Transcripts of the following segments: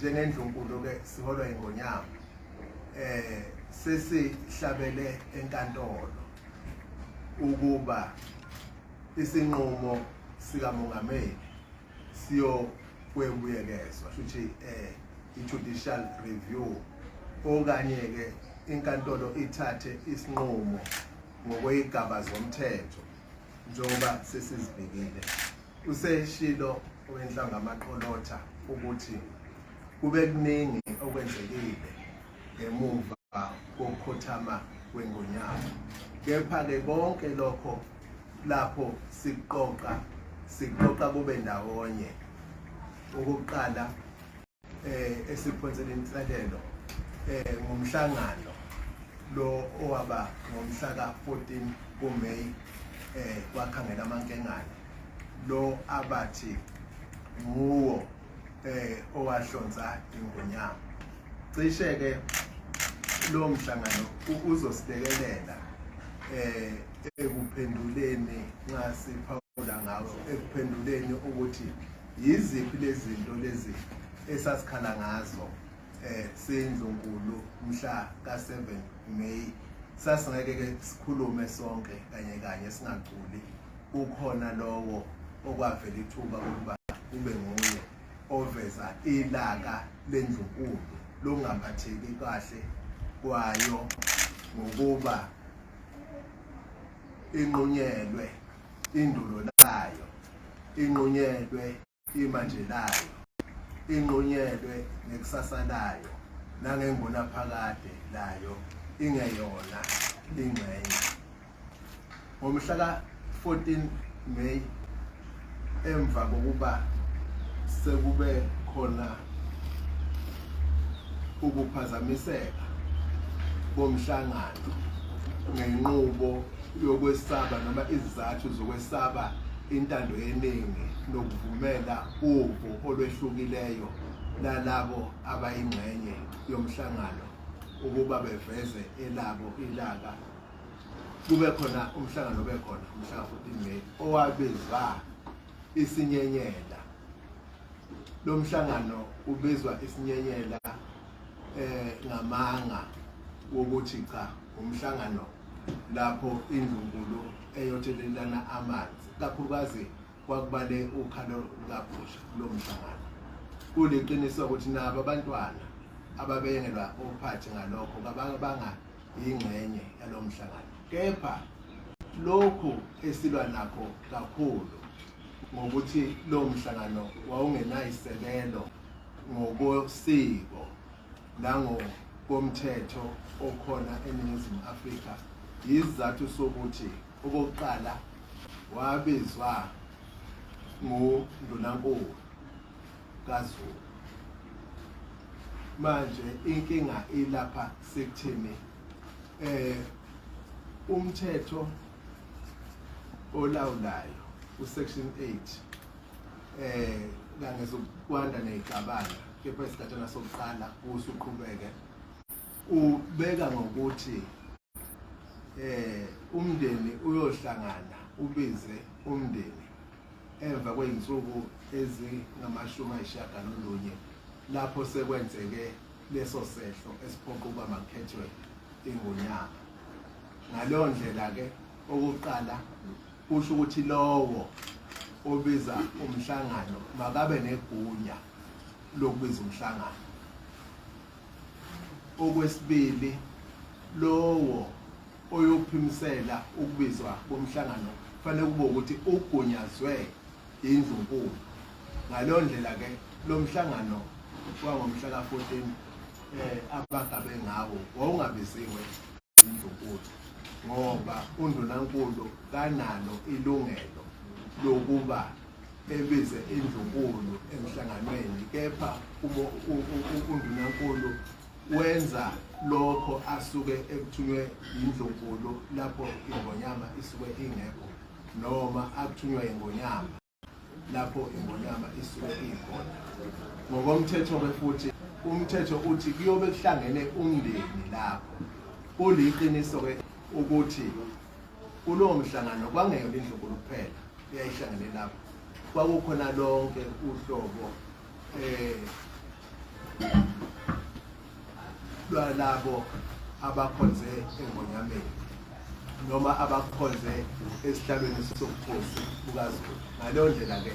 Njengendlunkulu ke siholwa ingonyama, sesihlabele enkantolo ukuba isinqumo sikamongameli siyokwebuyekezwa, shuthi i-judicial review, okanye ke inkantolo ithathe isinqumo ngokweyigaba zomthetho njengoba sesizibikile. Useshilo owenhlanga amaqolotha ukuthi kube kuningi okwenzekile ngemuva kokukhothama kwengonyama, kepha-ke konke lokho lapho siqoqa siqoqa kube ndawonye. Okokuqala, esiphonsela inselelo ngomhlangano lo owaba ngomhla ka-14 kuMay kwakhangela amankengane, lo abathi nguwo owahlonza ingonyama. Cishe ke lo mhlangano uzosilekelela ekuphenduleni nxa siphawula ngawo, ekuphenduleni ukuthi yiziphi lezi zinto lezi esasikhala ngazo sindlunkulu mhla ka-7 May. Sasingeke ke sikhulume sonke kanye kanye singaculi, kukhona lowo okwavela ithuba ukuba kube nguye oveza ilaka lendlunkulu lokungaphatheki kahle kwayo ngokuba inqunyelwe indulo layo, inqunyelwe imanje layo, inqunyelwe nekusasa layo nangengunaphakade layo, ingeyona ingxenye. Ngomhla ka-14 May, emva kokuba sekube khona ukuphazamiseka komhlangano ngenqubo yokwesaba noma izizathu zokwesaba intando yeningi nokuvumela uvo olwehlukileyo lalabo abayingxenye yomhlangano ukuba beveze elabo ilaka, kube khona umhlangano obe khona umhla ka-14 May owabizwa isinyenyela. Lo mhlangano ubizwa isinyenyela ngamanga wokuthi cha, umhlangano lapho indlunkulu eyothelelana amanzi, kakhulukazi kwakubale ukhalo lukaBhusha kulo mhlangano. Kuliqiniso ukuthi nabo abantwana ababeyengelwa ophathi ngalokho kabanga yingxenye yalo mhlangano, kepha lokhu esilwa nakho kakhulu ngokuthi lo mhlangano wawungenayisekelo ngokosiko nangokomthetho okhona eNingizimu Afrika, yisizathu sokuthi okokuqala wabizwa nguNdunankulu kaZulu. Manje inkinga ilapha sekutheni umthetho olawulayo usection 8 kangezokwanda nezigabana, kepha isigatshana sokuqala usuqhubeke ubeka ngokuthi umndeni uyohlangana ubize umndeni emva kwey'nsuku ezingama-90 lapho sekwenzeke leso sehlo esiphoqa ukuba makukhethwe ingonyama. Ngaleyo ndlela-ke, okokuqala kusho ukuthi lowo obiza umhlangano makabe negunya lokubiza umhlangano. Okwesibili, lowo oyophimisela ukubizwa komhlangano kufanele kube ukuthi ugunyazwe indlunkulu. Ngaleyo ndlela-ke lo mhlangano wangomhla ka-14 abagabe ngawo wawungabiziwe indlunkulu, ngoba undunankulu kanalo ilungelo lokuba ebize indlunkulu emhlanganweni, kepha undunankulu wenza lokho asuke ekuthunywe indlunkulu lapho ingonyama isuke ingekho, noma akuthunywa ingonyama lapho ingonyama isuke ikhona. Ngokomthetho-ke futhi umthetho uthi kuyobe kuhlangene umndeni lapho. Kuliqiniso-ke ukuthi kulowo mhlangano kwangeyona indlunkulu kuphela eyayihlangene lapho, kwakukhona lonke uhlobo lwalabo abakhonze engonyameni noma abakhonze esihlalweni sobukhosi bukaZulu. Ngaleyo ndlela-ke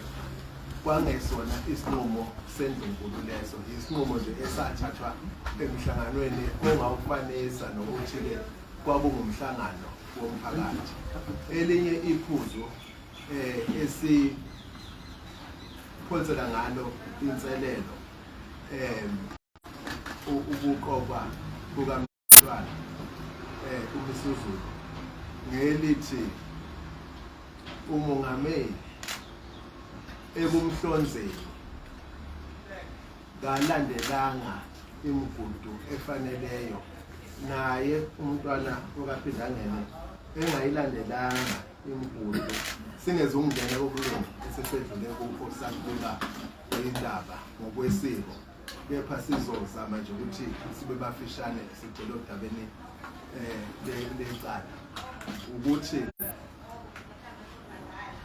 kwangesona isinqumo sendlunkulu leso, isinqumo nje esathathwa emhlanganweni ongawufanisa nokuthi-ke kwakungumhlangano womphakathi. Elinye iphuzu esiphonsela ngalo inselelo ukuqokwa kukamntwana uMisuzulu ngelithi umongameli ekumhlonzeni kalandelanga imigudu efaneleyo, naye umntwana okaPhindangene engayilandelanga imigudu. Singezungena kokuningi esesedlule kukho sakubika indaba ngokwesiko, kepha sizozama nje ukuthi sibe bafishane sigcile odabeni lecala ukuthi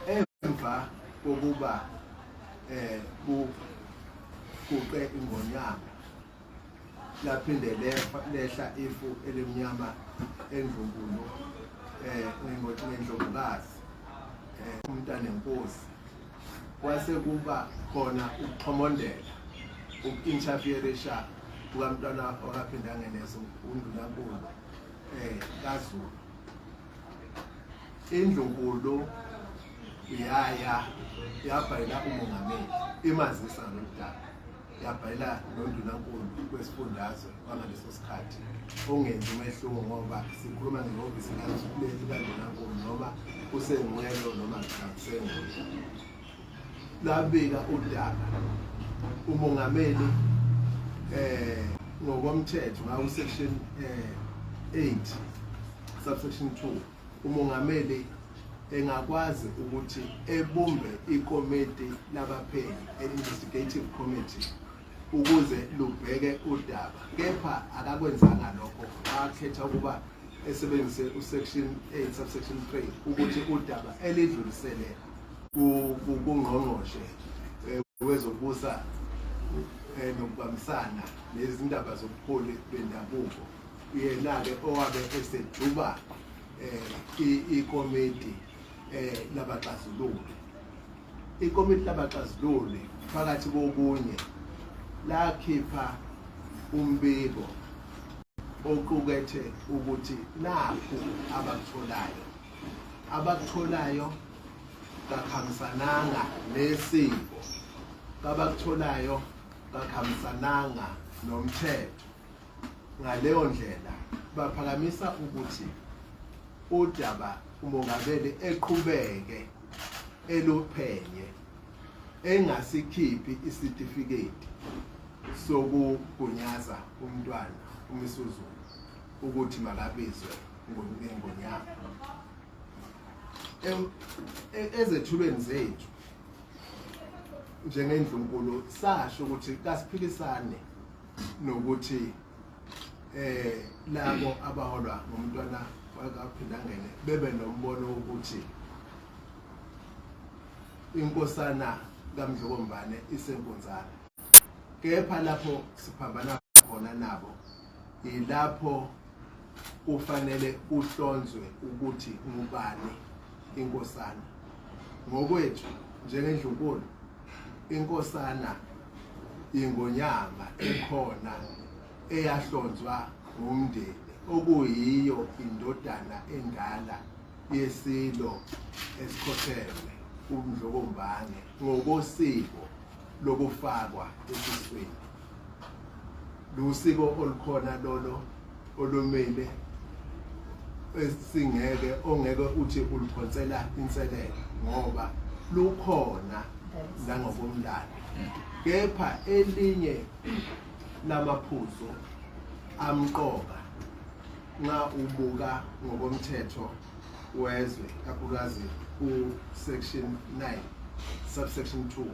emva kokuba kuguqe ingonyama laphinde lehla ifu elimnyama endlunkulu ngendlovukazi umntanenkosi, kwase kuba khona ukuxhomondela uku-interferisha kukamntwana okaPhindangeneso undunankulu kaZulu. Indlunkulu yaya yabhalela umongameli imazisa ngalolu daba, yabhalela nondunankulu wesifundazwe wangaleso sikhathi, ongenzi umehluko ngoba sikhuluma ngehhovisi likandunankulu noma kusenguyelo noma akusenguye. Labika udaba umongameli ngokomthetho ngawo section 8 subsection 2, umongameli engakwazi ukuthi ebumbe ikomiti labaphenyi, an investigative committee, ukuze lubheke udaba, kepha akakwenzanga lokho. Wakhetha ukuba esebenzise usection 8 subsection 3 ukuthi udaba elidlulisele kungqongqoshe wezokubusa nokubambisana nezindaba zobuholi bendabuko, yena-ke owabe esejuba ikomiti labaxazululi. Ikomiti labaxazululi phakathi kokunye lakhipha umbiko oqukethe ukuthi nakhu abakutholayo kakhambisananga nesiko, kabakutholayo kakhambisananga nomthetho. Ngaleyo ndlela baphakamisa ukuthi udaba umongameli eqhubeke eluphenye engasikhiphi isitifiketi sokugunyaza umntwana uMisuzulu ukuthi makabizwe ngengonyama. Ezethulweni zethu njengendlunkulu sasho ukuthi kasiphikisane nokuthi labo abaholwa ngumntwana wakaPhindangene bebe nombono ukuthi inkosana kaMdlokombane isenkunzana, kepha lapho siphambana khona nabo ilapho kufanele kuhlonzwe ukuthi ngubani inkosana. Ngokwethu njengendlunkulu, inkosana ingonyama ekhona eyahlonzwa ngumndeni, okuyiyo indodana endala yesilo esikhotheme uMdlokombane ngokosiko lokufakwa esiswini. Lusiko olukhona lolo olumile esingeke ongeke uthi uliphonsela inselelo ngoba lukhona nangokomlando. Kepha elinye lamaphuzu amqoka nxa ubuka ngokomthetho wezwe, kakhulukazi ku-section 9 subsection 2,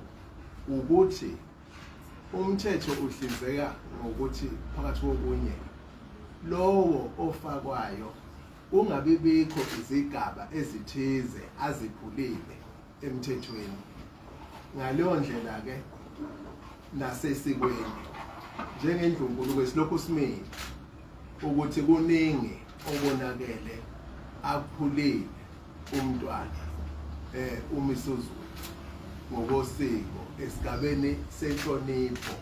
ukuthi umthetho uhlinzeka ngokuthi phakathi kokunye lowo ofakwayo kungabi bikho izigaba ezithize aziphulile emthethweni. Ngaleyo ndlela ke nasesikweni njengendlunkulu kwesilokhu simile. Ukuthi kuningi okonakele akuphulile umntwana uMisuzulu ngokosiko esigabeni senhlonipho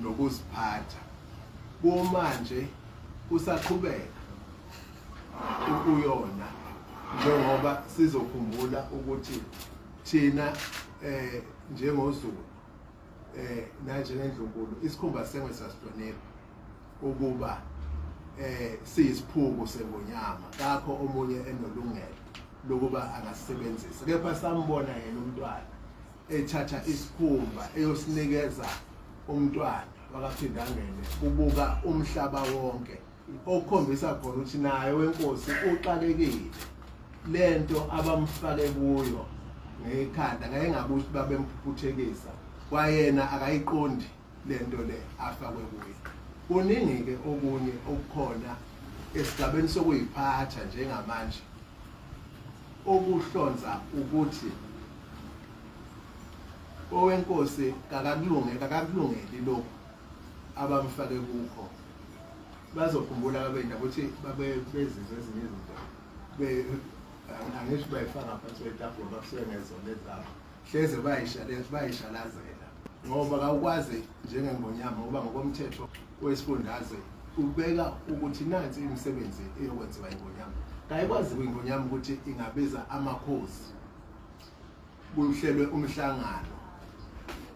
nokuziphatha. Kumanje kusaqhubeka uyona, njengoba sizokhumbula ukuthi thina njengoZulu nanjengendlunkulu isikhumba sengwe sasihlonipha ukuba siyisiphuku sengonyama, kakho omunye enolungelo lokuba angasebenzisa. Kepha sambona yena umntwana ethatha isikhumba eyosinikeza umntwana wakaPhindangene kubuka umhlaba wonke, okukhombisa khona ukuthi naye wenkosi uxakekile lento abamfake kuyo ngekhanda. Ngeke ngabe ukuthi babemphuphuthekisa, kwayena akayiqondi lento le afakwe kuyo. Kuningi-ke okunye okukhona esigabeni sokuyiphatha njengamanje okuhlonza ukuthi owenkosi kakakulungeli lokhu abamfake kukho. Bazokhumbula ababenda ukuthi babe bezizwe ezinye izinto angisho bayifaka ngaphansi kwetafula, bakusuke ngezona ezabo hleze bayishalazela, ngoba kawukwazi njengengonyama, ngoba ngokomthetho wesifundazwe ubeka ukuthi nansi imisebenzi eyokwenziwa ingonyama. Kayikwazi ingonyama ukuthi ingabiza amakhosi kuhlelwe umhlangano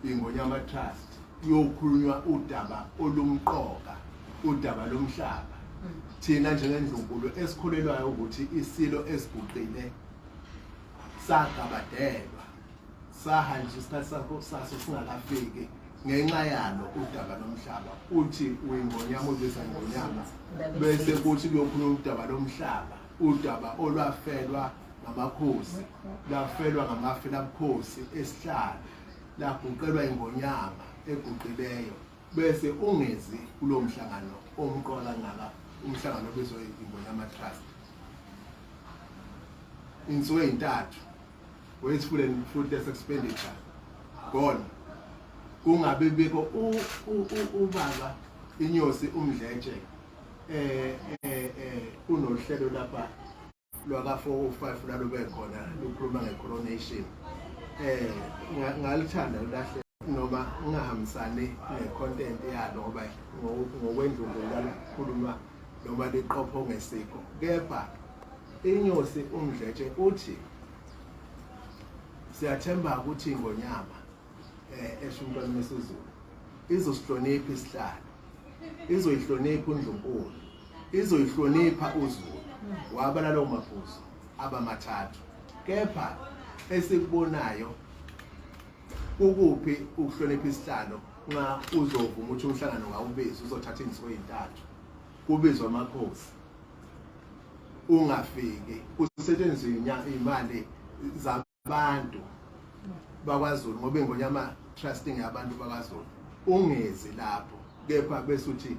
iNgonyama Trust kuyokhulunywa udaba olumqoka, udaba lomhlaba. Thina njengendlunkulu esikholelwayo ukuthi isilo esiguqile sagabadelwa sahanjiswa isikhathi sakho saso singakafiki ngenxa yalo udaba lomhlaba, uthi uyingonyama ubiza ingonyama bese kuthi kuyokhulunywa udaba lomhlaba, udaba olwafelwa ngamakhosi, lafelwa ngamafela bukhosi esihlalo, laguqelwa ingonyama eguqileyo, bese ungezi kulowo mhlangano omqoka kangaka, umhlangano obizwa iNgonyama Trust. Insuku ey'ntathu wasteful and fruitless expenditure gone, kungabe bikho ubaba inyosi uMdletshe unohlelo lapha lwaka 405 lalobe khona lukhuluma ngecoronation. Ngalithanda lahle noma ngingahambisani necontent yalo, ngoba ngokwendlunkulu lalikhuluma noma liqopho ngesikho, kepha inyosi uMdletshe uthi siyathemba ukuthi ingonyama esho umntwana Misuzulu izosihlonipha isihlalo, izoyihlonipha undlunkulu, izoyihlonipha uZulu. Wabala lawo maphuzu abamathathu, kepha esikubonayo ukuphi ukuhlonipha isihlalo nxa uzovuma ukuthi umhlangano ngawubizi uzothatha insuku ezintathu kubizwa amakhosi, ungafiki, kusetshenziswe imali zabantu bakwaZulu, ngoba iNgonyama Trusting yabantu bakwaZulu, ungezi lapho, kepha bese uthi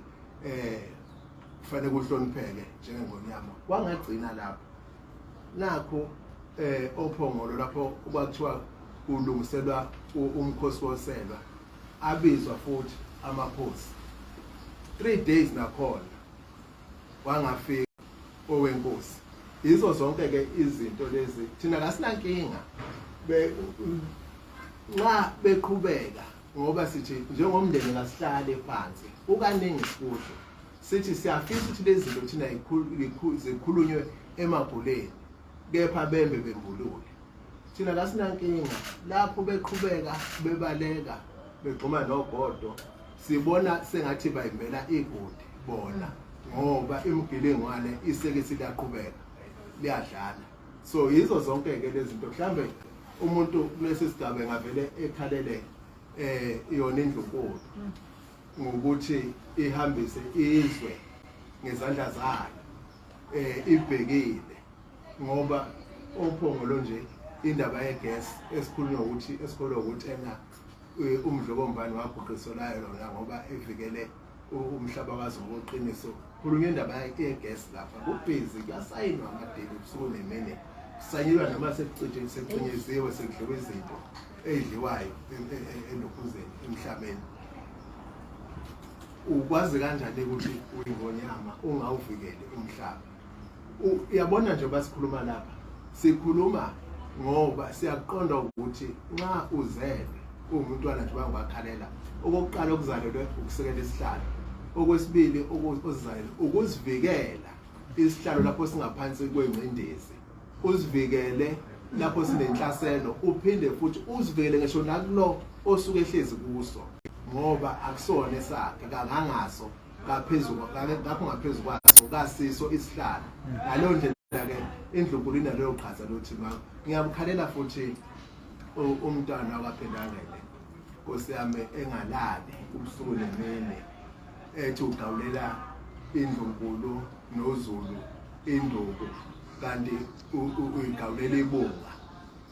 kufanele kuhlonipheke njengengonyama. Kwangagcina lapho. Nakho oPhongolo lapho kwakuthiwa kulungiselwa umkhosi woselwa, abizwa futhi amakhosi 3 days, nakhona wangafika owenkosi. Yizo zonke ke izinto lezi, thina kasinankinga nxa beqhubeka, ngoba sithi njengomndeni kasihlale phansi. Kukaningi sikusho sithi siyafisa ukuthi lezi zinto thina zikhulunywe emaguleni, kepha bembe bembulule. Thina kasinankinga lapho beqhubeka bebaleka begxuma nogodo, sibona sengathi bayimbela igodi bona, ngoba imigilingwane isekisi liyaqhubeka liyadlala. So yizo zonke ke lezi zinto. Mhlambe umuntu kulesi sigaba engavele ekhalele yona indlunkulu ngokuthi ihambise izwe ngezandla zayo ibhekile, ngoba oPhongolo nje indaba yegas esikhulunywa ukuthi esikholwa ukuthi ena uMdlokombane waguqiselayo lona ngoba evikele umhlaba wazo ngoqiniso. Khulunywa indaba yegas lapha, kubhizi kuyasayinwa amadili ubusuku nemini, kusayinwa noma sekucije sekucinyeziwe sekudliwa izinto ey'dliwayo elokhuzeni emhlabeni. Ukwazi kanjani ukuthi uyingonyama ungawuvikeli umhlaba? Uyabona nje basikhuluma lapha, sikhuluma ngoba siyaqonda ukuthi nxa uzelwe uwumntwana nje bangibakhalela, okokuqala okuzalelwe ukusekela isihlalo, okwesibili okuzalelwe ukuzivikela isihlalo lapho singaphansi kwengcindezi, uzivikele lapho sinenhlaselo, uphinde futhi uzivikele ngisho nakulo osuke ehlezi kuso, ngoba akusona esakhe kangangaso ngaphezulu ngakho ngaphezu kwaso kasiso isihlalo. Ngaleyo ndlela-ke indlunkulu inaleyo qhaza lothi ma ngiyamkhalela futhi umntwana wakaphendangele, nkosi yami, engalali ubusuku nemini, ethi ugawulela indlunkulu noZulu induku, kanti uyigawulela ibunga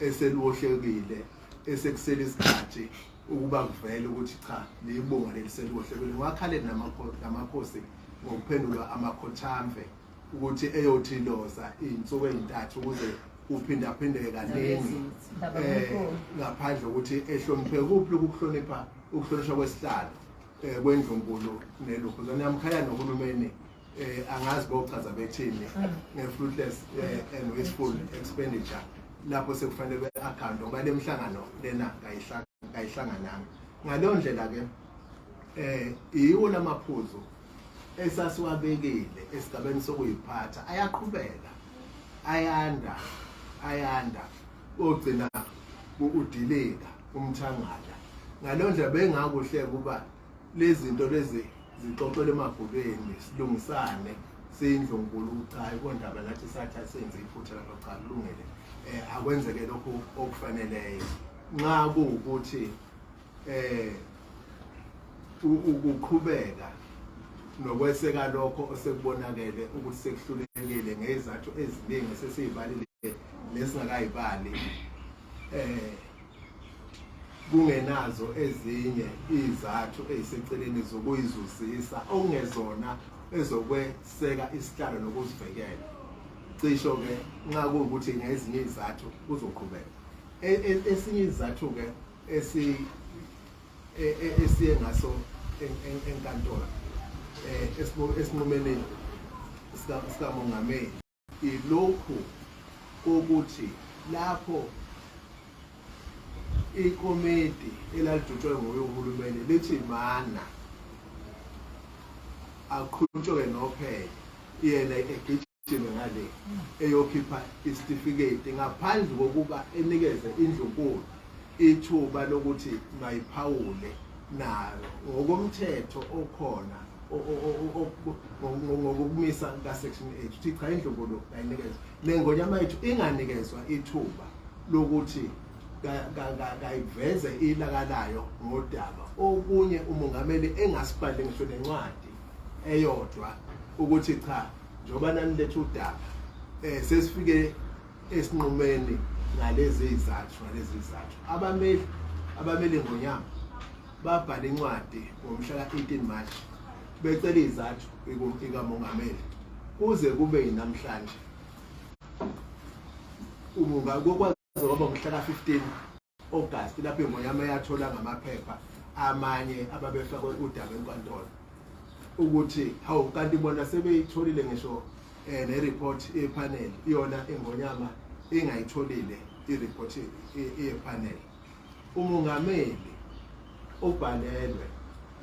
eseliwohlekile, esekusele isikhathi ukuba kuvele ukuthi cha, liyibunga leli seliwohlekile. Ngiwakhalele namakhosi ngokuphendulwa amakhothamve ukuthi eyothi loza iy'nsuku ey'ntathu ukuze kuphindaphindeke kaningi, ngaphandle ukuthi ehloniphe kuphi ukuhlonipha ukuhlonishwa kwesihlalo kwendlunkulu nelukho niyamkhala nohulumeni. Angazi bochaza bethini nge-fruitless and wasteful expenditure lapho sekufanele be-account ngoba le mhlangano lena kayihlangananga. Ngaleyo ndlela-ke iyiwo lamaphuzu esasiwabekile esigabeni sokuyiphatha ayaqhubeka ayanda ayanda, ogcina udilika umthangala. Ngaleyo ndlela bengakuhle kuba lezi zinto lezi zixoxele emabhukeni, silungisane siyindlunkulu. Cha, ikondaba nathi sathi asenze iphutha lapha, cha, kulungile, akwenzeke lokhu okufaneleyo. Nxa kuwukuthi ukuqhubeka nokweseka lokho osekubonakele ukuthi sekuhlulekile ngezathu eziningi sesiyibalile nesingakayibali, kungenazo ezinye izathu eziseceleni zokuyizuzisa okungezona ezokweseka isihlalo nokuzivikela, cisho ke nxa kuwukuthi ngezinye izathu kuzoqhubeka. Esinye isizathu ke esiye ngaso enkantolo esinqumeni sikamongameli ilokhu kokuthi lapho ikomiti elalijutshwe nguye uhulumeni lithi mana aqhutshwe nophenyo, yena egijime ngale eyokhipha isitifiketi ngaphandle kokuba enikeze indlunkulu ithuba lokuthi mayiphawule nayo ngokomthetho okhona ngokumisa ka-section 8 uthi cha, indlunkulu kayinikezwe nengonyama yethu inganikezwa ithuba lokuthi kayiveze ilaka layo ngodaba. Okunye umongameli engasibhali ngisho nencwadi eyodwa ukuthi cha, njengoba naniletha udaba sesifike esinqumeni ngalezi izathu, ngalezi izathu. Abameli ngonyama babhala incwadi ngomhla ka-18 March becela izathu ikamongameli, kuze kube yinamhlanje kokwaze kwaba ngomhla ka-15 August lapho ingonyama yathola ngamaphepha amanye ababefakwe udaba enkantolo ukuthi hawu, kanti bona sebeyitholile ngisho ne-report yepanel, iyona ingonyama ingayitholile i-report yepanel. Umongameli ubhalelwe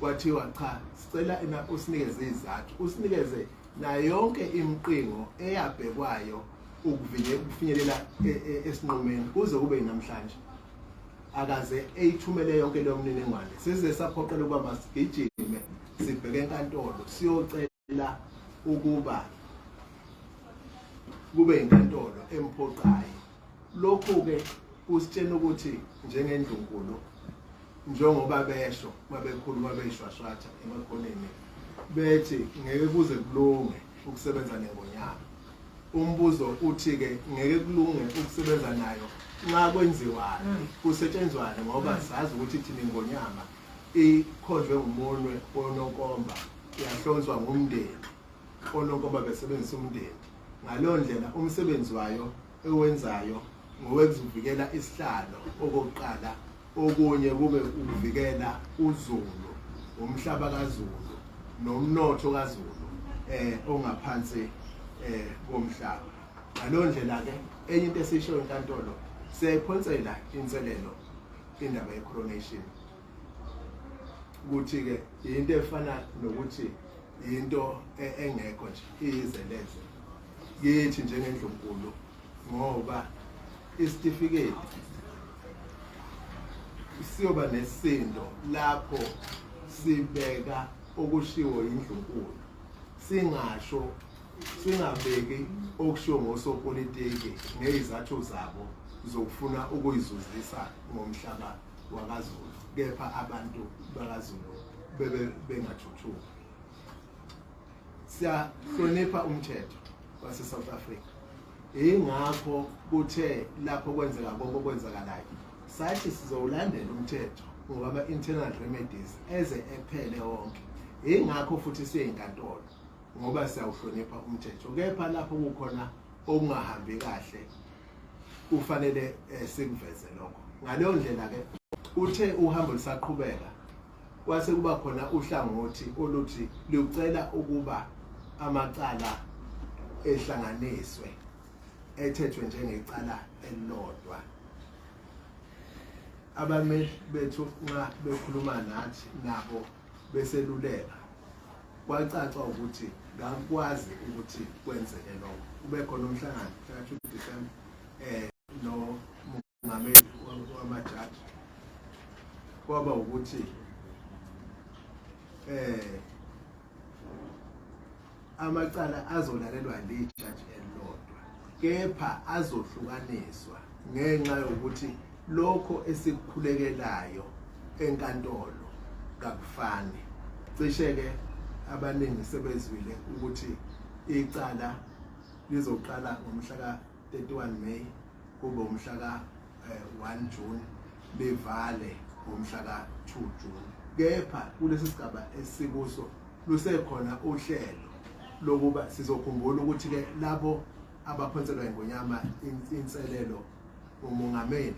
kwathiwa cha, sicela usinikeze izathu, usinikeze nayo yonke imiqingo eyabhekwayo ukufinyelela esinqumeni. Kuze kube namhlanje akaze eyithumele yonke leyo mniningwane. Size saphoqela ukuba masigijime sibheke enkantolo siyocela ukuba kube inkantolo emphoqayo. Lokhu-ke kusitshena ukuthi njengendlunkulu, njengoba besho mabekhuluma beyishwashwatha emakhoneni bethi ngeke kuze kulunge ukusebenza nengonyama, umbuzo uthi-ke ngeke kulunge ukusebenza nayo nxa kwenziwani, kusetshenzwane? Ngoba sazi ukuthi thina ingonyama ikhonjwe ngumunwe wononkomba, yahlonzwa ngumndeni, ononkomba besebenzisa umndeni. Ngaleyo ndlela umsebenzi wayo ewenzayo ngowekuzivikela isihlalo okokuqala, okunye kube ukuvikela uZulu, umhlaba kaZulu. nomnotho kaZulu ongaphansi komhlaba. Ngaleyo ndlela ke enye into esisho enkantolo, siyayiphonsela inselelo indaba ye-coronation, ukuthi ke into efana nokuthi into engekho nje, iyizeleze kithi njengendlunkulu, ngoba isitifiketi siyoba nesindo lapho sibeka okushiwo indlunkulu, singasho singabeki okushiwo ngosopolitiki ngezizathu zabo zokufuna ukuyizuzisa ngomhlaba wakaZulu, kepha abantu bakaZulu bebe bengathuthuki. Siyahlonipha umthetho wase South Africa, ingakho kuthe lapho kwenzeka konke okwenzakalayo sathi sizowulandela umthetho ngoba ama-internal remedies eze ephele wonke. Ingakho futhi siye enkantolo ngoba siyawuhlonipha umthetho, kepha lapho kukhona okungahambi kahle kufanele sikuveze lokho. Ngaleyo ndlela ke uthe uhambo lisaqhubeka kwase kuba khona uhlangothi oluthi lucela ukuba amacala ehlanganiswe ethethwe njengecala elilodwa. Abameli bethu nxa bekhuluma nathi nabo beseluleka, kwacaca ukuthi ngakwazi ukuthi kwenzeke lokho. Kube khona umhlangano mhla 2 December no mongameli wamajaji, kwaba ukuthi amacala azolalelwa lijaji elilodwa, kepha azohlukaniswa ngenxa yokuthi lokho esikukhulekelayo enkantolo kakufani. Cishe ke abaningi sebezwile ukuthi icala lizoqala ngomhla ka-31 May kube umhla ka-1 June, livale ngomhla ka-2 June. Kepha kulesi sigaba esikuso lusekhona uhlelo lokuba sizokhumbula ukuthi ke labo abaphonselwa ingonyama inselelo, umongameli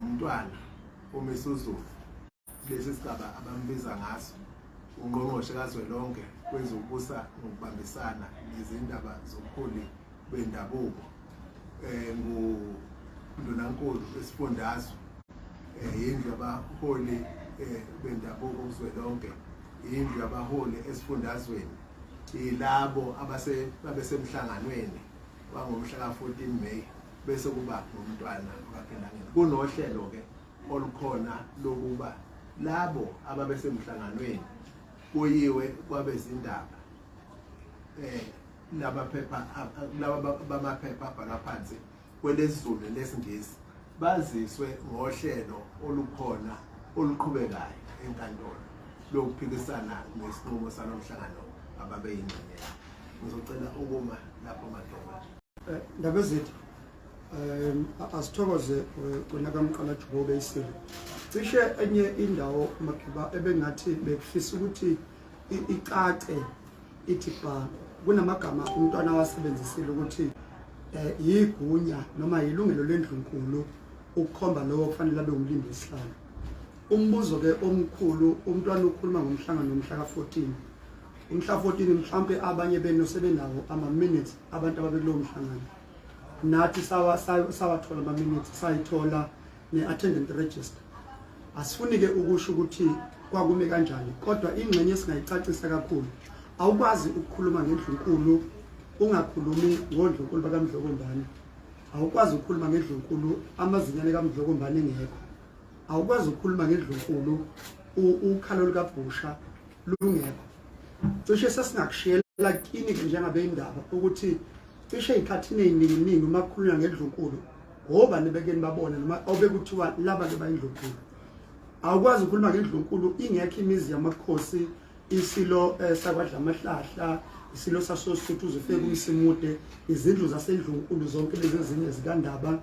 umntwana uMisuzulu, lesi sigaba abambiza ngaso, ungqongqoshe kazwelonke kwezokubusa ngokubambisana nezindaba zobuholi bendabuko, ngundunankulu esifundazwe, indlu yabaholi bendabuko kuzwelonke, indlu yabaholi esifundazweni, yilabo abase babesemhlanganweni wangomhla ka-14 May, bese kuba ngumntwana wakhe. Kunohlelo ke olukhona lokuba labo ababesemhlanganweni kuyiwe kwabezindaba, lamaphepha laba bamaphepha abhalwa phansi kwelesiZulu lesiNgisi, baziswe ngohlelo olukhona oluqhubekayo enkantolo lokuphikisana nesinqumo salomhlangano ababeyingxenye. Ngizocela ukuma lapho, madoda. Ndabezitha, asithokoze wena kaMqala Jubobe isilo. Cishe enye indawo, Magiba, ebengathi bekufisa ukuthi icace ithi ba kunamagama umntwana wasebenzisile ukuthi yigunya noma yilungelo lendlunkulu ukukhomba lowo kufanele abe umlindi wesihlalo. Umbuzo ke omkhulu, umntwana ukhuluma ngomhlangano womhla ka-14, umhla 14, mhlampe abanye benu sebenawo ama-minutes abantu ababekulowo mhlangano. Nathi sawathola ama-minutes, sayithola ne-attendant register. Asifuni-ke ukusho ukuthi kwakume kanjani, kodwa ingxenye esingayicacisa kakhulu, awukwazi ukukhuluma ngendlunkulu ungakhulumi ngondlunkulu bakaMdlokombane, awukwazi ukukhuluma ngendlunkulu amazinyane kaMdlokombane engekho, awukwazi ukukhuluma ngendlunkulu ukhalo lukaBhusha lungekho. Cishe sesingakushiyela kini-ke njengabeyindaba ukuthi cishe ey'khathini ey'ninginingi uma kukhulunywa ngendlunkulu ngobani bekeni babone noma obekuthiwa laba-ke bayindlunkulu. Awukwazi ukukhuluma ngendlunkulu ingekho imizi yamakhosi, isilo sakwadlamahlahla, isilo sasosuthu uzofika kumsimude, izindlu zasendlunkulu zonke lezi ezinye zikandaba,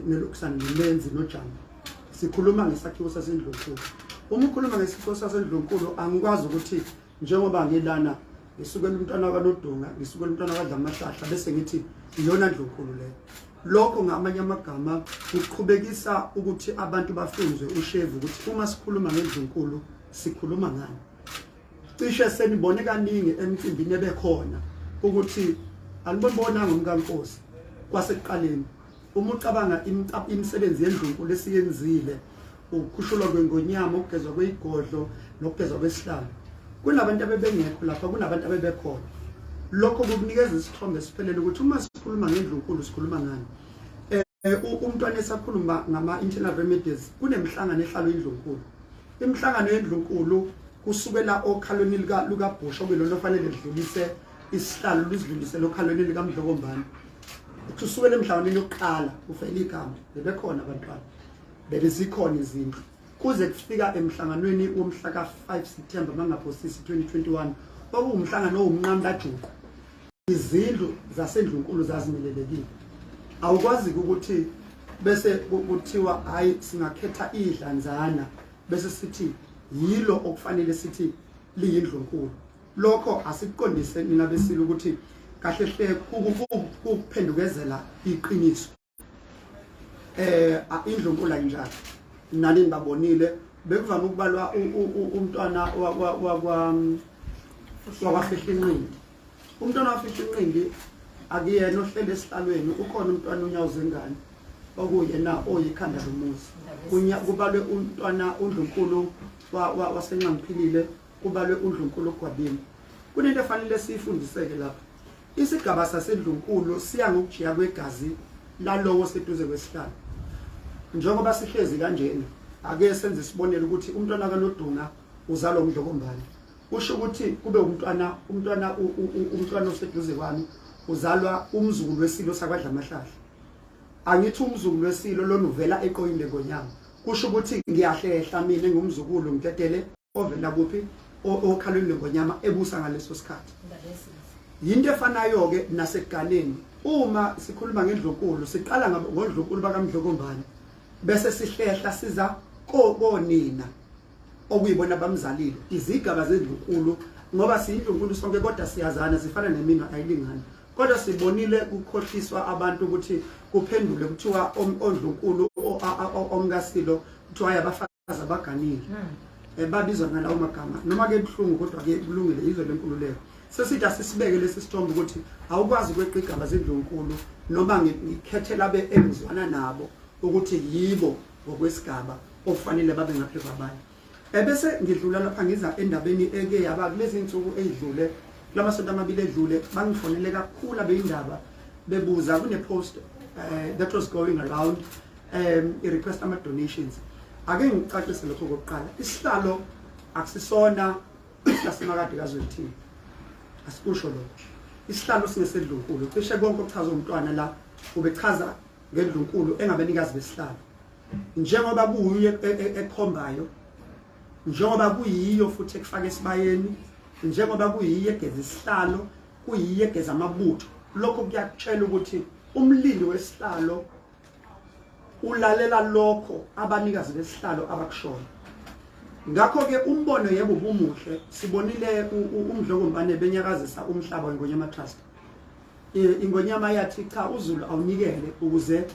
nelokisana nomenzi nojamba. Sikhuluma ngesakhiwo sasendlunkulu. Uma ukhuluma ngesakhiwo sasendlunkulu, angikwazi ukuthi njengoba ngilana ngisukela umntwana kaNodonga, ngisukela umntwana kaDlamahlahla, bese ngithi iyona ndlunkulu leyo. Lokho ngamanye amagama kuqhubekisa ukuthi abantu bafunzwe ushevu ukuthi uma sikhuluma ngendlunkulu sikhuluma ngani. Cishe senibone kaningi emcimbini ebekhona ukuthi anibonanga umkaNkosi kwasekuqaleni. Uma ucabanga imisebenzi yendlunkulu esiyenzile, ukukhushulwa kwengonyama, ukugezwa kweyigodlo nokugezwa kwesihlalo, kunabantu abebengekho lapha, kunabantu abebekhona. Lokho kukunikeza isithombe esiphelele ukuthi uma sikhuluma ngendlunkulu sikhuluma ngani. Umntwana esakhuluma ngama-internal remedies, kunemihlangano ehlalo indlunkulu. Imihlangano yendlunkulu kusukela okhalweni lukaBhusha, okuyilona ofanele lidlulise isihlalo, luzidlulisele okhalweni likaMdlokombane. Kusukela emhlanganweni yokuqala kuvela igama, bebekhona abantwana, bebezikhona izindlu, kuze kufika emhlanganweni womhla ka-5 September mangaphosisi 2021, okuwumhlangano owumnqamulajuqu. Izindlu zasendlunkulu zazimelelekile. Awukwazi ukuthi bese kuthiwa hayi, singakhetha idlanzana bese sithi yilo okufanele sithi liyindlunkulu. Lokho asikuqondise nina besilo ukuthi kahle hle kukuphendukezela iqiniso. Indlunkulu ayinjalo, nani nibabonile bekuvama ukubalwa umntwana wakwa wakwaFihlinqindi. Umntwana waFihlinqindi akuyena ohlele esihlalweni, ukhona umntwana unyawo zengane okuyena oyikhanda lomuzi. Kubalwe umntwana undlunkulu waseNxangiphilile, kubalwe undlunkulu uGwabini. Kunento efanele siyifundiseke lapha. Isigaba sasendlunkulu siya ngokujiya kwegazi lalowo seduze kwesihlalo. Njengoba sihlezi kanjena, ake senze isibonelo ukuthi umntwana kaNodunga uzalwa uMdlokombane, kusho ukuthi kube umntwana oseduze kwami uzalwa umzukulu wesilo sakwaDlamahlahla. Angithi umzukulu wesilo lona uvela eqoyini lengonyama, kusho ukuthi ngiyahlehla mina ngumzukulu ngidedele ovela kuphi, okhalweni lengonyama ebusa ngaleso sikhathi. Yinto efanayo-ke nasekuganeni. Uma sikhuluma ngendlunkulu siqala ngondlunkulu bakaMdlokombane, bese sihlehla siza konina okuyibona abamzalile. Izigaba zendlunkulu, ngoba siyindlunkulu sonke kodwa siyazana, sifana neminwe ayilingani. Kodwa sibonile kukhohliswa abantu ukuthi kuphendule kuthiwa ondlunkulu omkasilo kuthiwa abafazi abaganile, babizwa ngalawo magama. Noma ke buhlungu, kodwa ke kulungile, izwe lenkululeko. Sesithi asisibeke lesi sithombe ukuthi awukwazi ukweqa igaba zendlunkulu noma ngikhethela abe engizwana nabo ukuthi yibo ngokwesigaba okufanele babe ngaphezu kwabanye. Ebese ngidlula lapha ngiza endabeni eke yaba kulezi insuku ezidlule, kulamasonto amabili edlule. Bangifonele kakhulu abeyindaba bebuza, kune post that was going around, i request ama donations. Ake ngicacise lokho kokuqala, isihlalo akusisona sikaSimakade kaZwelithini, asikusho lokho. Isihlalo singesendlunkulu. Cishe konke okuchaza umntwana la ubechaza ngendlunkulu engabenikazi besihlalo, njengoba kuyiyo ekhombayo, njengoba kuyiyo futhi ekufaka esibayeni, njengoba kuyiyo egeza isihlalo, kuyiyo egeza amabutho. Lokho kuyakutshela ukuthi umlindi wesihlalo ulalela lokho abanikazi besihlalo abakushoyo. Ngakho-ke umbono yebo ubumuhle, sibonile uMdlokombane benyakazisa umhlaba weNgonyama Trust. Ingonyama yathi cha, uZulu awunikele ukuze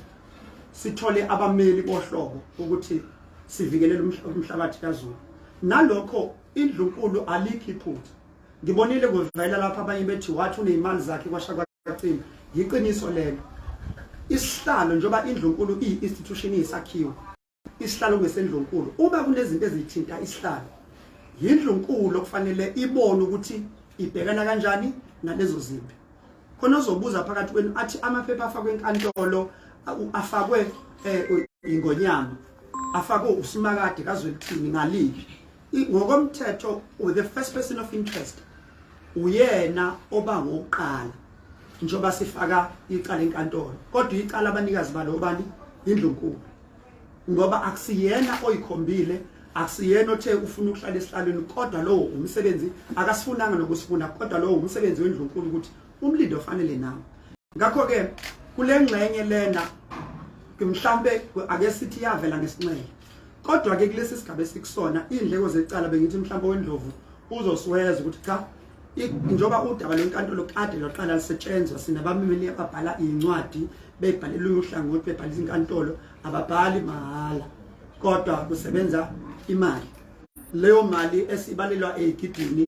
sithole abameli bohlobo ukuthi sivikelele umhlabathi kaZulu. Nalokho indlunkulu alikho iphutha. Ngibonile kuvela lapha abanye bethi wathi uneyimali zakhe kwasha kwacima. Yiqiniso lelo. Isihlalo, njengoba indlunkulu iyi-institution, iyisakhiwo, isihlalo ngesendlunkulu. Uma kunezinto ezithinta isihlalo, yindlunkulu okufanele ibone ukuthi ibhekana kanjani nalezo zimpi. Khona ozobuza phakathi kwenu athi amaphepha afakwe enkantolo afakwe ingonyama, afakwe uSimakade kaZwelithini ngaliphi? Ngokomthetho, the first person of interest uyena oba ngokuqala njengoba sifaka icala enkantolo, kodwa icala abanikazi balo bani? Indlunkulu, ngoba akusiyena oyikhombile, akusiyena othe ufuna ukuhlala esihlalweni, kodwa lowo umsebenzi akasifunanga nokusifuna, kodwa lowo umsebenzi wendlunkulu ukuthi umlindi ofanele nawo. Ngakho ke kule ngxenye lena mhlambe ake sithi yavela ngesinxele, kodwa ke kulesi sigaba esikusona indleko zecala, bengithi mhlambe wendlovu uzosiweza ukuthi cha, njengoba udaba lwenkantolo kade lwaqala lisetshenzwa, sinabameli ababhala iy'ncwadi bebhalela uhlangothi, bebhalisa inkantolo. Ababhali mahhala, kodwa kusebenza imali, leyo mali esibalelwa ey'gidini.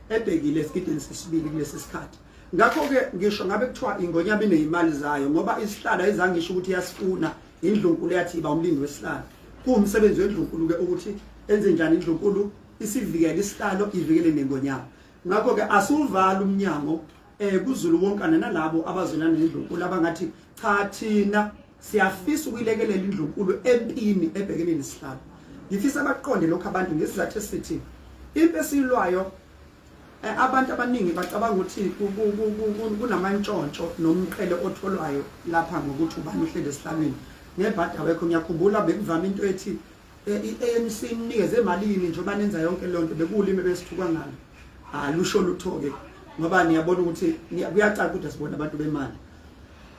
Ebhekile esigideni sesibili kulesi sikhathi. Ngakho-ke ngisho ngabe kuthiwa ingonyama ineyimali zayo, ngoba isihlalo ayizangisho ukuthi iyasifuna, indlunkulu yathi iba umlindi wesihlalo. Kuwumsebenzi wendlunkulu-ke ukuthi enze njani indlunkulu isivikele isihlalo, ivikele nengonyama. Ngakho-ke asiwuvali umnyango kuZulu wonkana nalabo abazwelana nendlunkulu abangathi cha, thina siyafisa ukuyilekelela indlunkulu empini ebhekene nesihlalo. Ngifisa baqonde lokho abantu ngesizathu esithi impi esiyilwayo, abantu abaningi bacabanga ukuthi kunamantshontsho nomqhele otholwayo lapha ngokuthi ubani uhleli esihlalweni. Ngebhadi awekho. Ngiyakhumbula bekuvama into ethi i-ANC inikeze emalini njengoba nenza yonke leyo nto, bekuwulimi besithuka ngalo. Alusho lutho-ke ngoba niyabona ukuthi kuyacaca ukuthi asibona abantu bemali,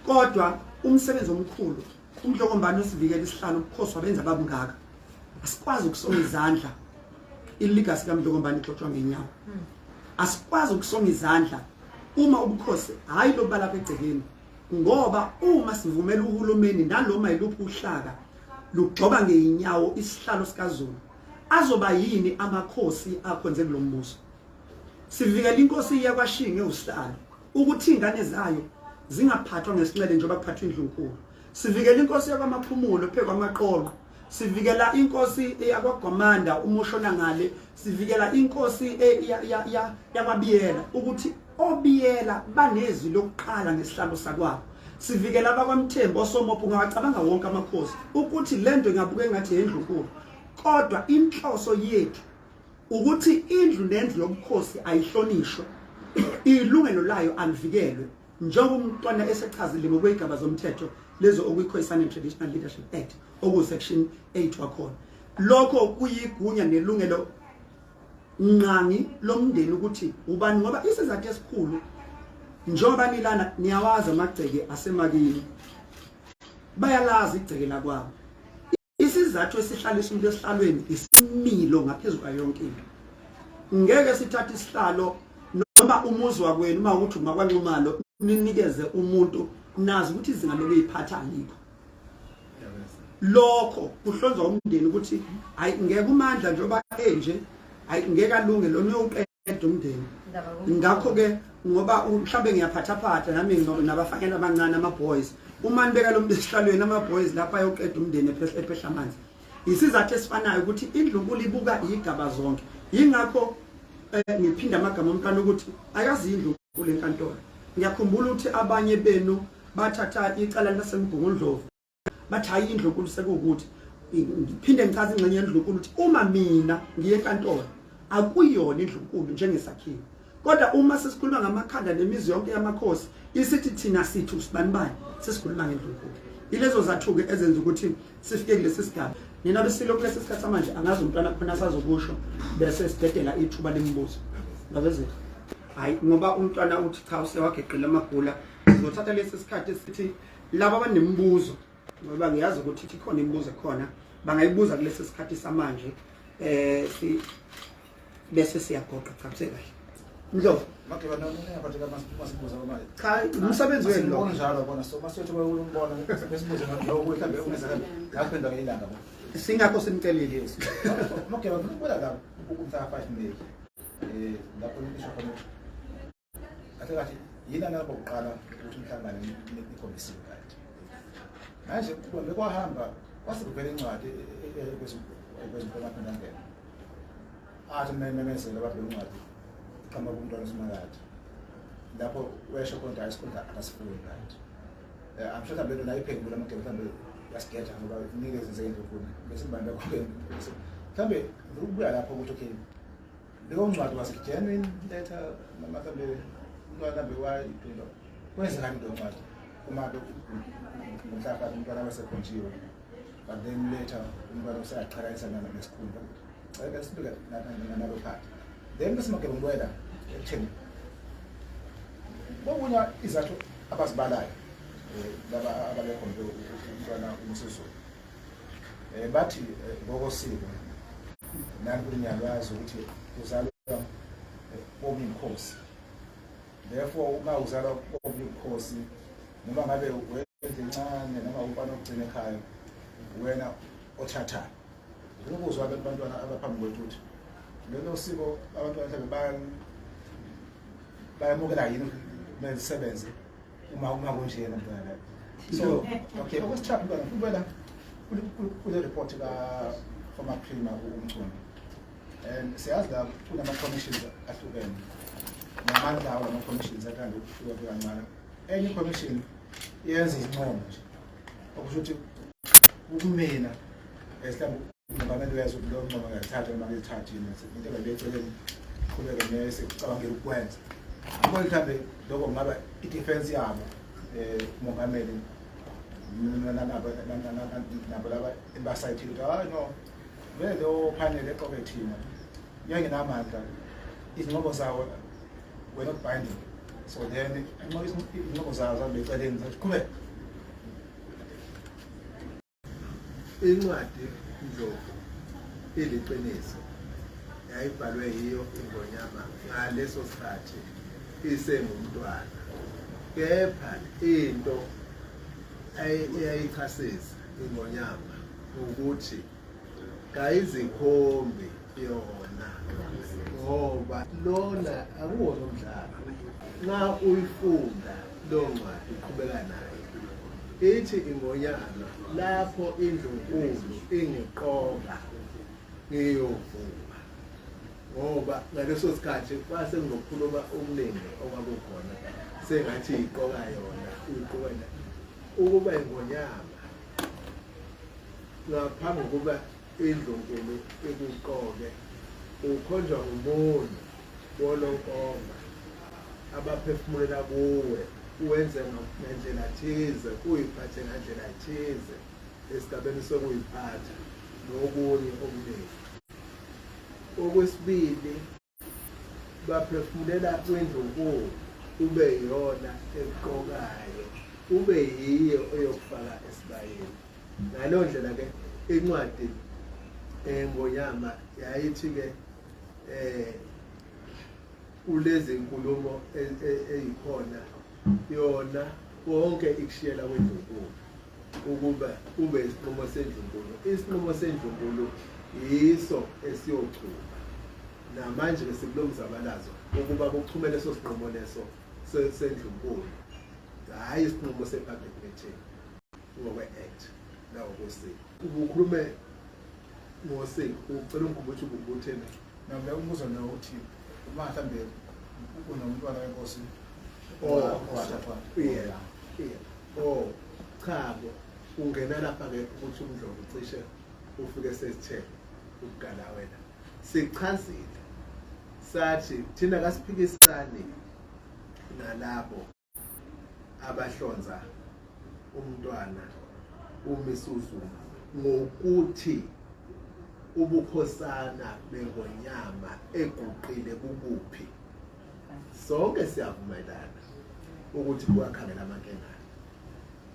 kodwa umsebenzi omkhulu uMdlokombane usivikela isihlalo, ubukhosi wabenza babungaka. Asikwazi ukusonga izandla ilegacy kaMdlokombane ixotshwa ngenyawo. Asikwazi ukusonga izandla uma ubukhosi hayi loba lapha egcekeni, ngoba uma sivumela uhulumeni naloma yiluphi uhlaka lugxoba ngeinyawo isihlalo sikaZulu, azoba yini amakhosi akhonze kulo mbuso? Sivikela inkosi yakwaShinge usihlalo ukuthi ingane zayo zingaphathwa ngesinxele njengoba kuphathwa indlunkulu. Sivikela inkosi yakwaMaphumulo phe kwamaqoqo, sivikela inkosi yakwaGwamanda umushona ngale, sivikela inkosi yakwaBiyela ukuthi oBiyela banezwi lokuqala ngesihlalo sakwabo. Sivikela abakwaMthembu, osomopho, ungawacabanga wonke amakhosi ukuthi lento ingabuke ngathi yendlunkulu, kodwa inhloso yethu ukuthi indlu nendlu yobukhosi ayihlonishwe, ilungelo layo alivikelwe, njengoba umntwana esechazile ngokweyigaba zomthetho lezo okuyi-Khoisan and Traditional Leadership Act okuwu-section 8 wakhona. Lokho kuyigunya nelungelo nqangi lomndeni ukuthi ubani, ngoba isizathu esikhulu njengoba nilana niyawazi amagceke asemakini, bayalazi igceke lakwabo. Isizathu esihlalisa umuntu esihlalweni isimilo ngaphezu kwayo yonke into. Ngeke sithathe isihlalo noma umuzi wakwenu uma ukuthi umakwaNxumalo ninikeze umuntu nazi ukuthi izinga lokuyiphatha alikho. Lokho kuhlonzwa umndeni ukuthi hayi ngeke uMandla njengoba enje, hayi ngeke alunge lona, uyoqeda umndeni. Ngakho-ke ngoba mhlawumbe ngiyaphathaphatha nami nabafanyana abancane, ama-boys, uma nibeka lo muntu esihlalweni, ama-boys lapha ayoqeda umndeni ephehla amanzi. Isizathu esifanayo ukuthi indlunkulu ibuka iy'gaba zonke. Yingakho ngiphinda amagama omntwana ukuthi akazi indlunkulu enkantolo. Ngiyakhumbula ukuthi abanye benu bathatha icala laseMgungundlovu, bathi hayi indlunkulu sekuwukuthi. Ngiphinde ngichaze ingxenye yendlunkulu ukuthi uma mina ngiye enkantolo akuyona indlunkulu njengesakhiwo, kodwa uma sesikhuluma ngamakhanda nemizi yonke yamakhosi isithi thina sithi usibanibani, sesikhuluma ngendlunkulu. Ilezo zathuke ezenza ukuthi sifike kulesi sigaba. Nina besilo kulesi sikhathi samanje, angazi umntwana khona asazokusho bese sidedela ithuba lemibuzo. Ngavezela hayi ngoba umntwana uthi cha usewageqile amagula. Sizothatha lesi sikhathi sithi laba abanemibuzo, ngoba ngiyazi ukuthi ikhona imibuzo ekhona, bangayibuza kulesi sikhathi samanje, si bese siyagoqa. Cha, kusekahle Ndlovu. Mageba noma ngiyaphatheka masibuza manje. Cha, umsebenzi wenu lo. Ngibona njalo bona, so masiyothi umbona besibuze lokho mhlawumbe ungezeka ngaphendwa ngelanga bo. Singakho simcelile. Yes. Mageba, ngibona la ukumhla 5 May. Lapho nisho khona kahle kahle yini lapho kuqala ukuthi umhlangano nikhombisiwe kanti. Manje kuba bekwahamba kwase kuvela incwadi kwezimpumalanga ngena. Athi mememezela abantu lencwadi iqhamuka kumntwana uSimakade. Lapho wesho khona hayi isikhundla akasifuni kanti. I'm sure mhlawumbe lento nayo iphendula amagebe, mhlawumbe yasigeja ngoba iningi ezenzeke endlunkulu bese ngibambe konke. Mhlawumbe ukubuya lapho ukuthi okay leyo ncwadi was it genuine letter noma mhlawumbe umntwana mhlawumbe wayiphendula kwenzekani leyo ncwadi uma ngomhla umntwana wasekhonjiwe, but then later umntwana useyaqhakanisa nesikhundla. Cela sibike nalo part, then bese magebe ngibuyela ekutheni kokunye izathu abazibalayo laba ababekhombe umntwana uMsizulu, bathi ngokosiko nani kulinyalwazi ukuthi uzalwa kobuyinkosi, therefore uma uzalwa kobuyinkosi noma ngabe wenze incane noma umfana ogcina ekhaya wena othathayo. Ngifuna ukuzwa abantwana abaphambi kwethu ukuthi lelo siko abantwana mhlawumbe Bayamukela yini kumele zisebenze uma kunjena mntwana? So okay, okwesithathu mntwana, kubela kule report ka former premier uMchunu, and siyazi la kunama-commissions ahlukene namandla awo lama-commissions athanda ukuhluka kancane. Enye i-commission yenza izincomo nje, okusho ukuthi kumina mhlawumbe umongameli wezwe ukuthi loyo ncomo ngiyalithatha noma ngilithathi, into engabe eceleni qhubeke nesicabangela ukwenza. Ngibona mhlawumbe lokho kungaba i-defense yabo umongameli nabo laba ebasayithile ukuthi hayi no, vele leyo panel eqoke thina yangenamandla, izincomo zawo were not binding, so then izincomo zawo zabe eceleni, zathi qhubeke. Incwadi, Ndlovu, iliqiniso, yayibhalwe yiyo iNgonyama ngaleso sikhathi isengumntwana, kepha into eyayichasisa iNgonyama ukuthi kayizikhombi yona, ngoba lona akuwona umdlalo. Nxa uyifunda leyo ncwadi uqhubeka nayo, ithi iNgonyama, lapho indlunkulu ingiqoka ngiyovuma, ngoba ngaleso sikhathi kwase kunokukhuluma okuningi okwakukhona, sengathi iqoka yona, uyiqoka ukuba iNgonyama. Ngaphambi kokuba indlunkulu ikuqoke, ukhonjwa ngumunye wolonkomba abaphefumulela kuwe, uwenze ngendlela thize, uyiphathe ngandlela thize esigabeni sokuyiphatha nokunye okuningi. Okwesibili, baphefumulela kwindlunkulu kube yiyona eqokayo, kube yiyo eyokufaka esibayeni. Ngaleyo ndlela ke incwadi eNgonyama yayithi ke kulezi nkulumo eyikhona yona konke ikushiyela kwendlunkulu ukuba kube isinqumo sendlunkulu. Isinqumo sendlunkulu yiso esiyochuma. Namanje ke sikulo mzabalazo ukuba kuchume leso sinqumo leso sendlunkulu, hhayi isinqumo se-public meeting ngokwe-act nangokosiko. Ubukhulume ngosiko, ucela ungikhumbuze ukuthi ubutheni? Noma umbuzo lo uthi uma mhlawumbe unomntwana wenkosi Oh, owathathwa. Yeah. Oh, cha bo, ungena lapha ke ukuthi uMdlovu cishe ufike sesithele ukugala wena. Sichazile sathi thina kasiphikisani nalabo abahlonza umntwana uMisuzulu ngokuthi ubukhosana beNgonyama eguqile bubuphi. Sonke siyavumelana ukuthi kuwakhangela amankengane.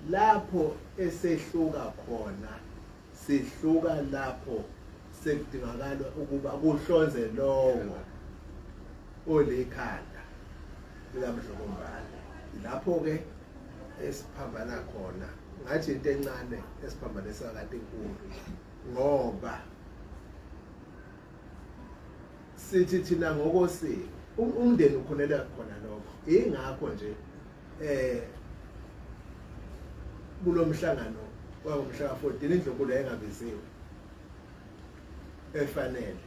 Lapho esehluka khona, sihluka lapho sekudingakala ukuba kuhlonze lowo olikhanda likaMdlokombane. Lapho-ke esiphambana khona, ngathi into encane esiphambanisa kanti inkulu, ngoba sithi thina ngokosiko umndeni ukhonela khona lokho. Ingakho nje kulomhlangano wangomhla ka-14 indlunkulu yayingabiziwe efanele,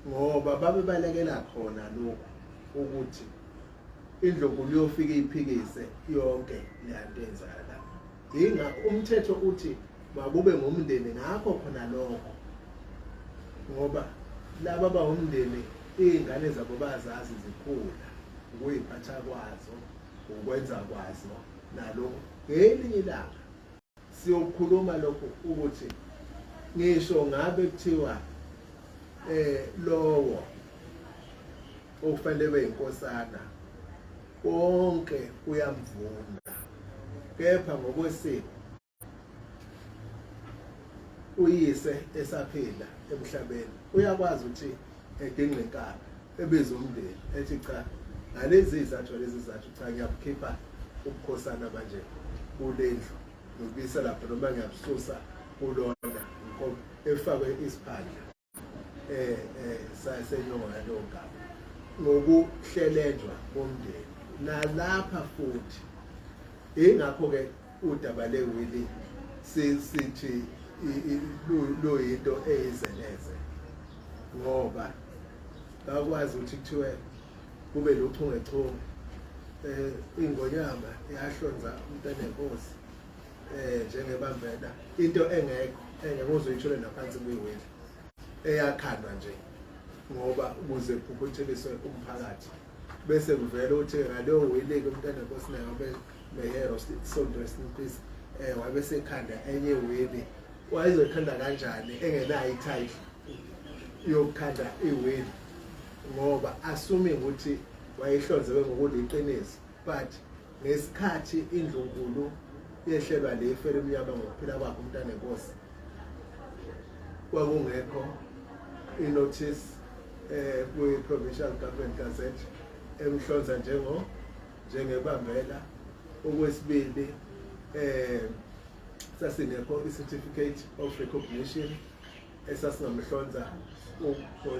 ngoba babebalekela khona lokhu ukuthi indlunkulu iyofika iphikise yonke leyanto eyenzakala lapho. Yingakho umthetho uthi makube ngumndeni, ngakho khona lokho, ngoba laba bawumndeni iy'ngane zabo bazazi zikhula, ukuyiphatha kwazo, ukwenza kwazo nalokho. Ngelinye ilanga siyokhuluma lokho ukuthi ngisho ngabe kuthiwa lowo okufanele beyinkosana konke kuyamvuna, kepha ngokwesiko uyise esaphila emhlabeni uyakwazi ukuthi edinga inkabi, ebiza umndeni, ethi cha, ngalezi zizathu, lezi zizathu, cha, ngiyabukhipha ubukhosana manje kulendlu, ngibuyisa lapha, noma ngiyabususa kulona, efakwe isiphandla senyongo yaleyo nkabi. Ngokuhlelenjwa komndeni nalapha futhi, ingakho-ke udaba lewili sithi luyinto eyizeleze, ngoba bakwazi ukuthi kuthiwe kube luchungechunge ingonyama yahlonza umntanenkosi njengebambela, into engekho engeke uzoyithola naphansi kwiwili, eyakhandwa nje ngoba ukuze kuphuphutheliswe umphakathi. Bese kuvela ukuthi ngaleyo wili-ke umntanenkosi naye wabe mehero sonto rest in peace, wabe sekhanda enye wili. Wayezoyikhanda kanjani engenayo i-title yokukhanda iwili? Ngoba assuming ukuthi wayehlonzewe ngokuliqiniso, but ngesikhathi indlunkulu yehlelwa lifu elimnyama ngokuphila kwakhe umntanenkosi, kwakungekho i-notice kwi-Provincial Government Gazette emhlonza njengebambela. Okwesibili, sasingekho i-certificate of recognition esasingamhlonza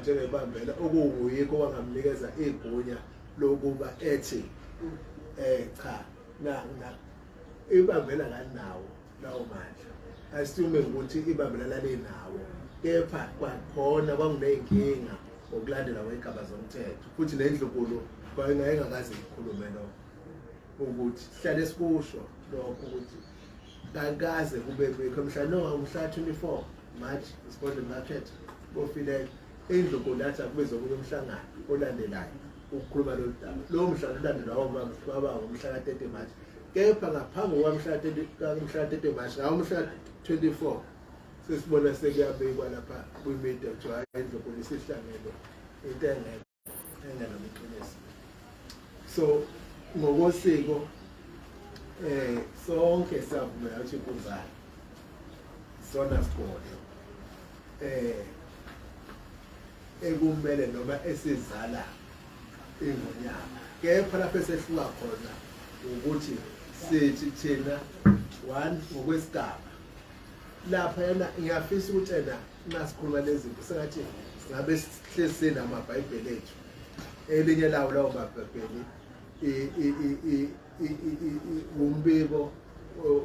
njengebambela, okuwuyikho kwangamnikeza igunya lokuba ethi cha, na ibambela kalinawo lawo mandla. Assume ukuthi ibambela lalinawo, kepha kwakhona kwakuneyinkinga ngokulandela kwey'gaba zomthetho, futhi nendlunkulu kwayengakaze ikhulume lokho, ukuthi sihlale sikusho lokho ukuthi kakaze kube bikho mhla no mhla 24 March isigodlo market bofilela indlunkulu yathi akubizwe omunye umhlangano olandelayo ukukhuluma lolu daba. Lowo mhlangano olandelayo waba ngomhla ka-30 March, kepha ngaphambi kwamhla 30 March, ngawo mhla 24 sesibona sekuyabikwa lapha kwi-media kuthiwa hhayi, indlunkulu isihlangene, into engekho engenoma iqiniso. So ngokosiko sonke siyavumela ukuthi inkunzana sona sigodlo ekumele noma esizala ingonyama, kepha lapho esehluka khona ukuthi sithi thina one ngokwesigaba lapha yena. Ngiyafisa ukuthi ena nasikhuluma lezinto sengathi singabe sihlezi sinamabhayibheli ethu, elinye lawo lawo mabhayibheli umbiko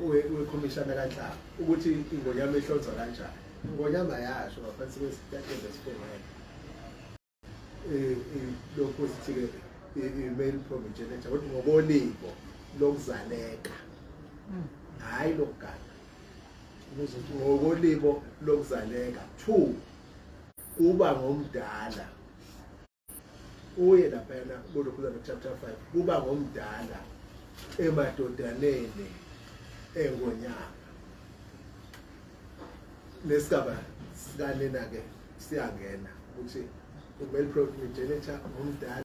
wekhomishana kaNhlaba ukuthi ingonyama ihlonzwa kanjani. Ingonyama yasho ngaphansi kwesitatimende esifungele lokhu sithi-ke i-male progenitor, kodwa ngokolibo lokuzaleka, hhayi lokugana, ngokolibo lokuzaleka. Two, kuba ngomdala uye laphayana kulokhu chapter 5, kuba ngomdala emadodaneni engonyama. Nesigaba sikanina-ke siyangena ukuthi umale progenitor ngomdala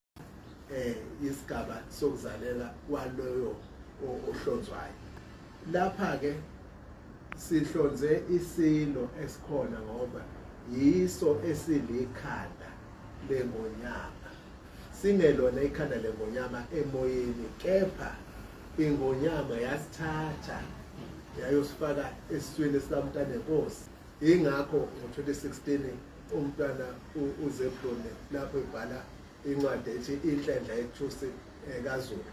isigaba sokuzalela kwaloyo ohlonzwayo. Lapha ke sihlonze isilo esikhona ngoba yiso esilikhanda lengonyama, singelona ikhanda lengonyama emoyeni, kepha ingonyama yasithatha yayosifaka esiswini sikamntanenkosi. Ingakho ngo-2016 umntwana uZebrone lapho ebhala incwadi ethi Inhlendla Yethusi kaZulu,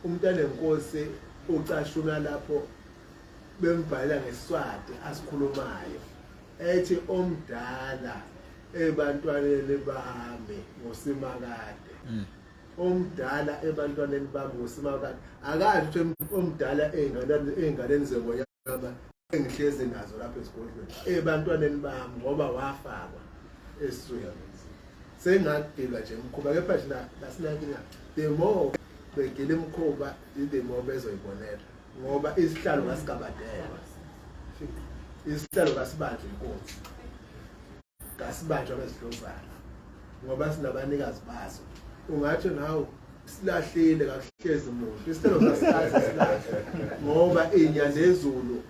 umntanenkosi ucashunwa lapho bembhalela ngeSiswati asikhulumayo, ethi omdala ebantwaneni bami nguSimakade. Omdala ebantwaneni bami nguSimakade, akazi ukuthi omdala ey'nganeni zengonyama engihlezi nazo lapha esigodlweni, ebantwaneni bami, ngoba wafakwa esiswini. Sengagilwa nje imikhuba, kepha thina asinankinga. The more begila imikhuba, the more bezoyibonela, ngoba isihlalo kasigabadelwa, isihlalo kasibanjwe inkosi, kasibanjwa ngezidlozana, ngoba sinabanikazi baso. Ungathi nawu silahlile, kakuhlezi muntu, isihlalo kasikaze silahle, ngoba inyandezulu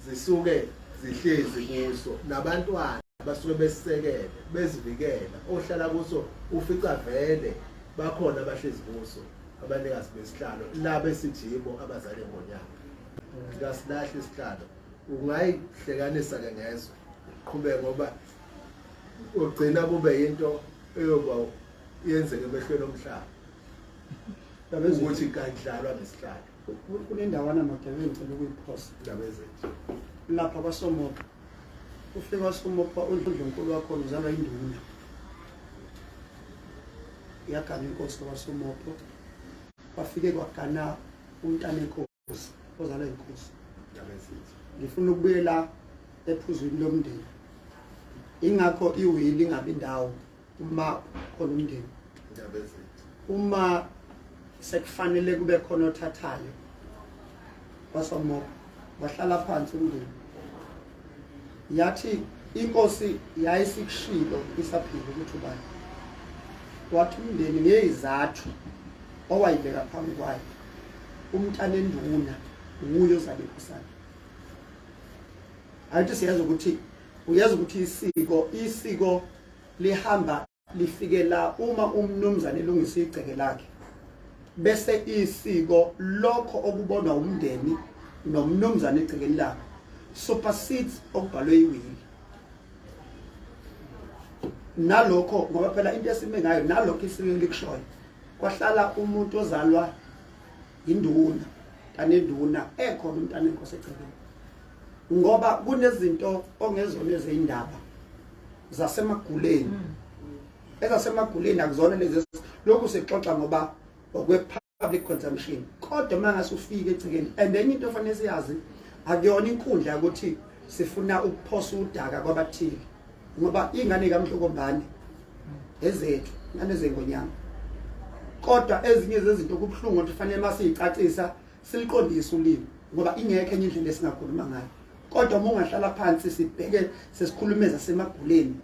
zisuke zihlezi kuso, nabantwana basuke besisekele bezivikela. Ohlala kuso ufica vele bakhona abahlezi kuso, abanikazi besihlalo laba esithi yibo abazali ngonyaka. Kasilahli isihlalo. Ungayihlekanisa ke ngezwe, uqhubeke, ngoba ugcina kube into eyoba Yenzeke emehlweni omhlaba ukuthi kayidlalwa ngesihlalo. Kunendawana Magebe engicela ukuyiphosa. Indaba ezethu. Lapha kwaSomopha. Ufika kwaSomopha uNdlunkulu wakhona uzalwa induna. Yagana inkosi kwaSomopho. Kwafike kwagana umntana enkosi ozalwa inkosi. Indaba ezethu. Ngifuna ukubuyela ephuzwini lomndeni. Ingakho iwili ingabi indawo uma khona umndeni. Indaba ezethu. Uma sekufanele kube khona othathayo kwaSomopho wahlala phansi umndeni yathi inkosi yayisikushilo isaphila ukuthi ubani wathi umndeni ngeyizathu owayibeka phambi kwayo umntana enduna nguye ozabe inkosana. Ayithi siyazi ukuthi uyazi ukuthi isiko lihamba lifikela uma umnumzane elungisa igceke lakhe bese isiko lokho okubonwa umndeni nomnumzane egcekeni lakhe supersedes okubhalwe iwili nalokho, ngoba phela into esime ngayo nalokho isiko likushoyo kwahlala umuntu ozalwa induna kanenduna ekhona umntana enkosi egcekeni, ngoba kunezinto ongezona ezindaba zasemaguleni. Ezasemaguleni akuzona lezi lokhu sixoxa ngoba okwe public consumption, kodwa uma ngase ufike egcekeni. And enye into ofanele siyazi, akuyona inkundla yokuthi sifuna ukuphosa udaka kwabathile, ngoba ingane kaMhlokombane ezethu ingane zengonyama, kodwa ezinye zezinto kubuhlungu ukuthi fanele masiyicacisa siliqondise ulimi, ngoba ingekho enye indlela esingakhuluma ngayo. Kodwa uma ungahlala phansi sibheke sesikhulume zasemaguleni,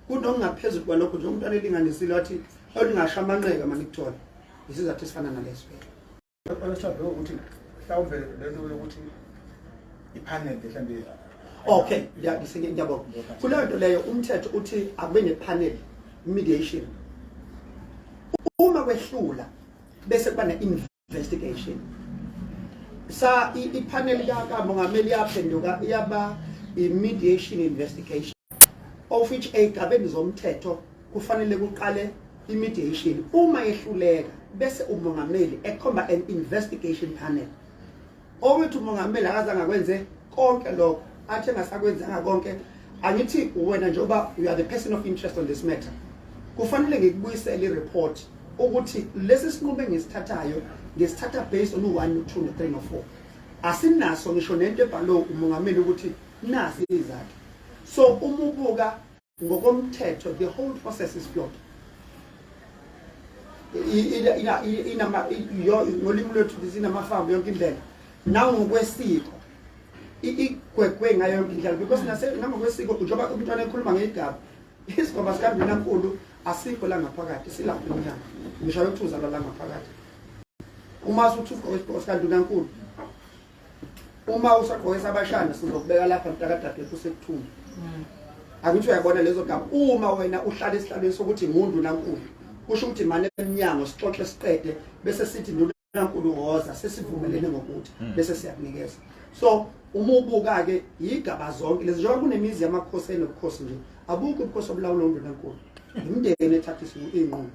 kunokungaphezulu kwalokho nje. Umntwana elinganisile wathi olingasho amanqeka mani kuthola isizathu esifana naleso. Mhlawumbe ukuthi mhlawumbe lento yokuthi ipanel mhlawumbe. Okay, ngiyabonga kuleyo nto leyo. Umthetho uthi akube ne-panel mediation, uma kwehlula bese kuba ne-investigation. Sa ipanel kamongameli yaphenduka yaba i-mediation investigation, of which ey'gabeni zomthetho kufanele kuqale i-mediation, uma yehluleka bese umongameli ekhomba an investigation panel. Okuthi umongameli akazange akwenze konke lokho, athi engasakwenzanga konke. Angithi wena njengoba you are the person of interest on this matter, kufanele ngikubuyisele i-report ukuthi lesi sinqumo engisithathayo ngisithatha based on u-1, no-2, no-3, no-4. Asinaso ngisho nento ebhalwe umongameli ukuthi nasi izathu. So uma ubuka ngokomthetho, the whole process is flawed. Inama ngolimi lwethu inamafamu yonke indlela, nangokwesiko igwegwe ngayo yonke indlela, because nase nangokwesiko njengoba umntwana ekhuluma ngegaba, isigaba sikandunankulu asikho la ngaphakathi, silapha emnyango. Ngisho ukuthi uzalwa la ngaphakathi, uma usuthi ugqoke isigqoko sikandunankulu, uma usagqoke sabashana sizokubeka lapha mntakadadewethu usekuthumba. Akuthi uyabona lezo gaba, uma wena uhlala esihlalweni sokuthi ngundunankulu, kusho ukuthi mane emnyango sixoxe siqede bese sithi ndunankulu woza, sesivumelene ngokuthi bese siyakunikeza. So uma ubuka-ke yigaba zonke lezi, njengoba kunemizi yamakhosi enobukhosi nje, abukho ubukhosi obulawula undunankulu, imindeni ethatha iy'nqumo.